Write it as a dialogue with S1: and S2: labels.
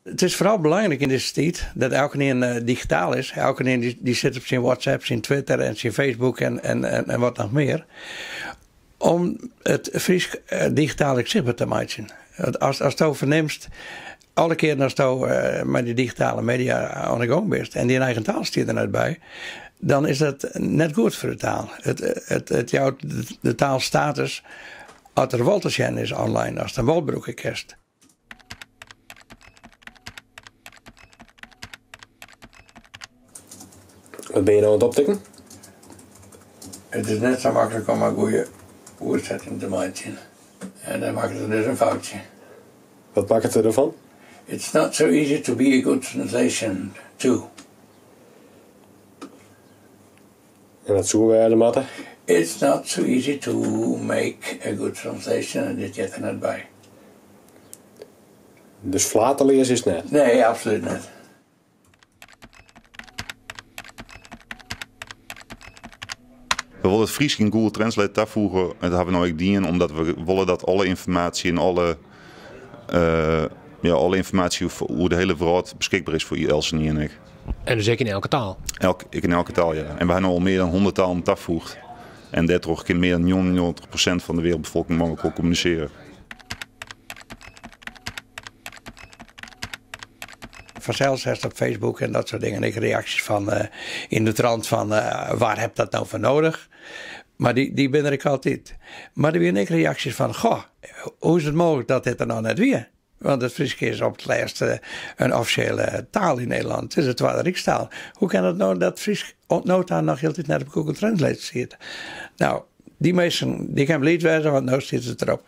S1: It is foaral belangryk yn dizze tiid dat elkenien digitaal is. Elkenien dy sit op syn WhatsApp, syn Twitter en syn Facebook en wat noch mear. Om it Frysk digitaal ek sichtber te meitsjen. Want asto fernimst, alle kearen asto mei dy digitale media oan de gong bist en dyn eigen taal stiet der net by, dan is dat net goed foar de taal. It jout de taal status as er wol te sjen is online, ast him wol brûke kinst.
S2: Wat binne je no oan it optikken?
S1: It is net sa maklik om in goede oersetting te meitsjen. En dan makket er dus in foutsje.
S2: Wat makket er derfan?
S1: It's not so easy to be a good translation too.
S2: En dat soe wêze moatte?
S1: It's not so easy to make a good translation en dit heart der net by.
S2: Dus flaterleas is it net?
S1: Nee, absolút net.
S3: We wolle it Frysk yn Google Translate tafoege en dat hawwe we no ek dien omdat we wolle dat alle ynformaasje en alle, ja, alle ynformaasje oer de hiele wrâld beskikber is foar eltsenien ek.
S2: En dus ek yn elke taal?
S3: Elk, ek yn elke taal, ja. En we ha no al mear dan 100 talen tafoegd. En dêrtroch kin mear dan 99% fan de wereldbefolking mei elkoar kommunisearje.
S1: Fansels hast op Facebook en dat soart dingen ek reaksjes fan yn de trant fan waar heb dat no foar nedich? Mar dy binne der ek altyd. Mar der wiene ek reaksjes fan goh, hoe is it mooglik dat dit der noch net wie? Want it Frysk is op it lêst in offisjele taal yn Nederlân. It is de twadde rykstaal. Hoe kin it no dat Frysk oant no ta noch hieltyd net op Google Translate stiet? No, dy minsken dy kinne bliid wêze, want no stiet it derop.